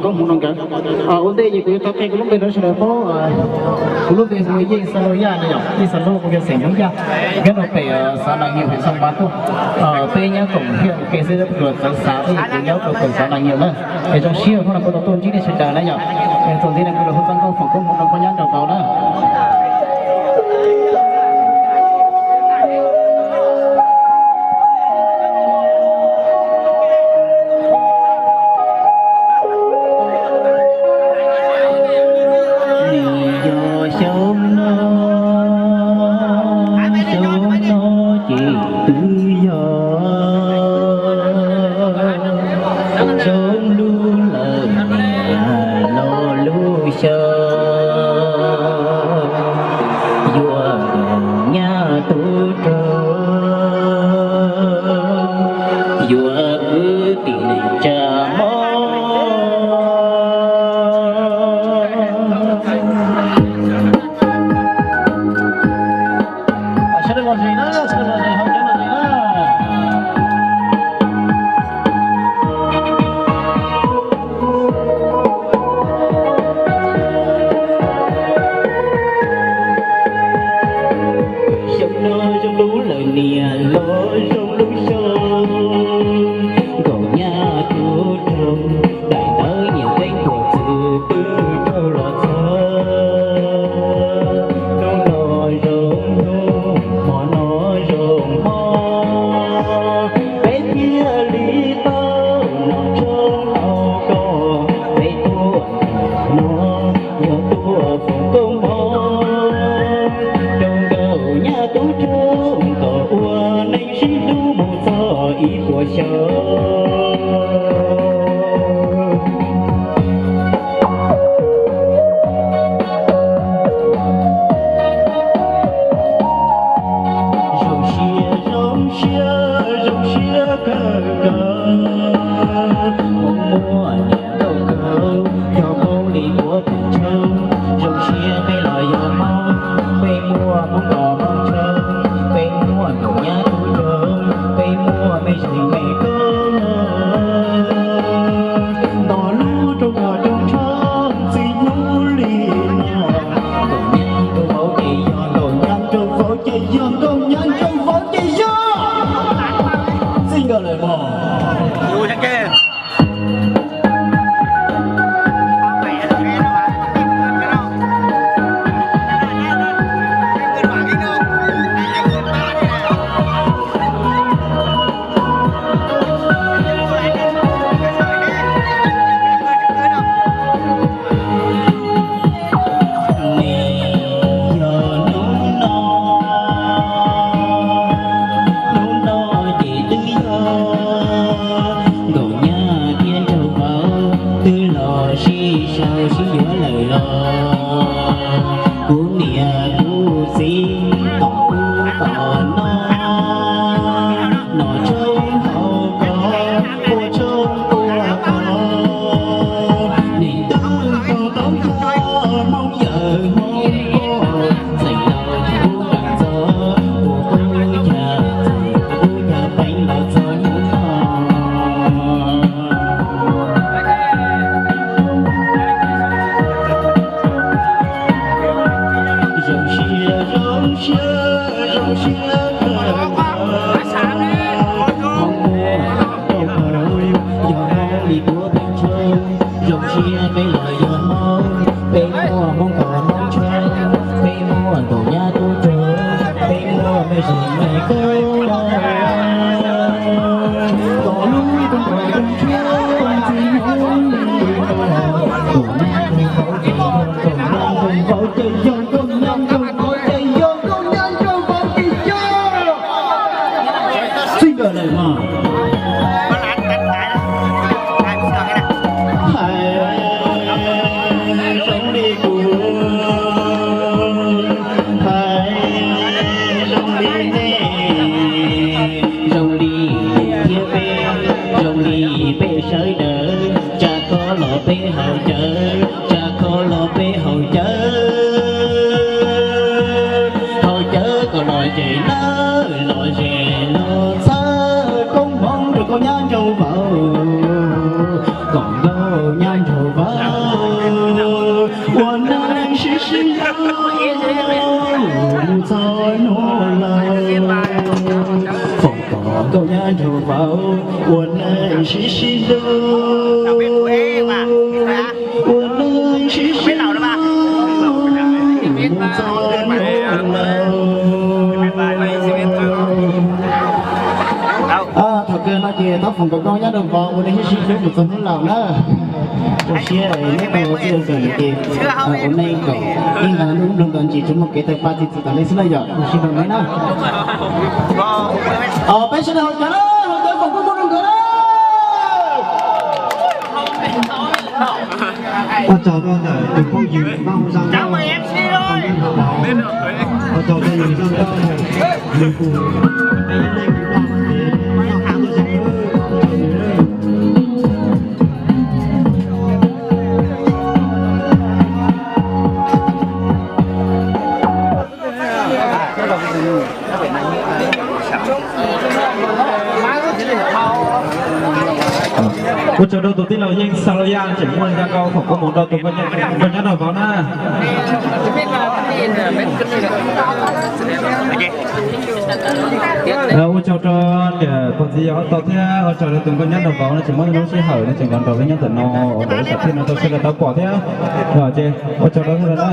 Mus no nkawd. Ua ntej ces kuv yuav tau qhia kuv lub npe rau sawv daws paub. Kuv lub npe hu ua Yeej Xa Laj Yaj no yom, Yeej Xa Laj, kuv yog xeem Hmoob Yaj, nyob rau pem Xav Nas Nyias, huyện Sông Mã tuaj. Peb nyob koom hiaj ua ke xwb, luag txawv xav peb kuv nyob rau pem Xav Nas Nyias na. Es zoo siab hnub no kuv tau tuaj ntsib nej sawv daws na yom. Es txuas ntxiv no kuv los hu txoj nkauj foom koob hmoov rau peb nyob nraum no na. Nws yog xyoo no, xyoo no ces twb yog xyoo lub lawm niam los lub xyoo, yuav nyab tub rog, yuav kwv tij neej tsa mob. Xyoo no zoo lub lawm niam los zoo lub xyoo, nkaum nyab tub rog, daim ntawv nyiam teeb tuaj txwv twb raug los txog. Hnub no zoo hnub, hmo no zoo hmo, peb thiaj li tau noj tshoob tau kos, peb tuaj no yog tuaj foom koob hmoov rau nkaum nyab tub rog kom ua neej sib hlub mus txog ib puas xyoo. Zoo siab, zoo siab, zoo siab kawg kawg, Hmoob muaj niam nkauj kawg, yog Hmoob li ua pes tsawg. Zoo siab peb los yog Hmoob, peb muaj Hmoob kom Hmoob tsawg, peb muaj nkaum nyab tub rog, peb muaj mej zeej mej koob. Nto lub rooj kos rooj tshooj txij hnub li no, nkaum nyab nraug vauv ces yog, nkaum nyab nraug vauv ces yog, nkaum nyab nraug vauv ces yog. Txij nkawm lawm mog. Nim yog hnub no, hnub no ces twb yog nkaum nyab thiab nraug vauv twb los sib sau sib yuav lawm los, kuv niam kuv txiv tom ub tom no, noj tshoob haus kos, ua tshoob ua kos, nim tub tub tau cov Hmoob yawm Hmoob pog, txeem laus kuv npam ntxov, kuv kuj yog txeem kuv yog peev los txog hnub no. Zoo siab, zoo siab, zoo siab kawg, Hmoob muaj Hmoob kawg, yog Hmoob li ua pes tsawg. Zoo siab peb los yog Hmoob, peb muaj Hmoob kom Hmoob tsawg, peb muaj nkaum nyab tub rog, peb muaj mej zeej mej koob. Nto lub rooj kos rooj tshooj txij hnub li no, nkaum nyab nraug vauv ces yog, nkaum nyab nraug vauv ces yog, nkaum nyab nraug vauv ces yog, nkaum nyab nraug vauv ces yog. Txij nkawm lawm mog. Hais zoo li kuv, hais zoo li nej, zoo li thiab peb, zoo li peb sawv daws, tsam kho los peb haus cawv, tsam kho los peb haus cawv, haus cawv kom lom zem nawb, lom zem los txhawb koob hmoov rau nkauj nyab nraug vauv, kom nkauj nyab nraug Vauv, ua neej sib sib hlub mus txog hnub laus. Foom kom nkauj nyab nraug vauv ua neej sib sib hlub, ua neej sib sib hlub mus txog hnub laus. Thaum kawg no ces tau foom kom nkauj nyab nraug vauv ua neej sib sib hlub mus txog hnub laus na. Ua siab neb tau txij ua kawm ces ua neej kom ib nqa lub nploog tau ntsis tsuas muaj kev tawg paj txi txiv tom ntej xwb na yom. Ua siab rau neb na. Peb sawv daws haus cawv na, haus cawv foom koob hmoov rau nkawd na. Ua tsaug rau ntawm tus phooj ywg Vaj Hoob Zaj Nkauj, ua tsaug rau yawg Zaj Nkauj, nws kuj ib leeg noj ces noj qab noj zoo. Ua tsaug rau tus tij laug Yeej Xa Los Yaj tseem muaj zaj nkauj foom koob hmoov rau tus nkauj nyab nraug vauv na. Ua tsaug rau niam pog txiv yawg ob tog thiab ua tsaug rau tus nkauj nyab nraug vauv no tseem muab lub sij hawm no tseem los nrog peb nyob ntawm no ua ntawm ib sam thiaj no rau sawv daws tau pom thiab. Ces ua tsaug rau sawv daws na.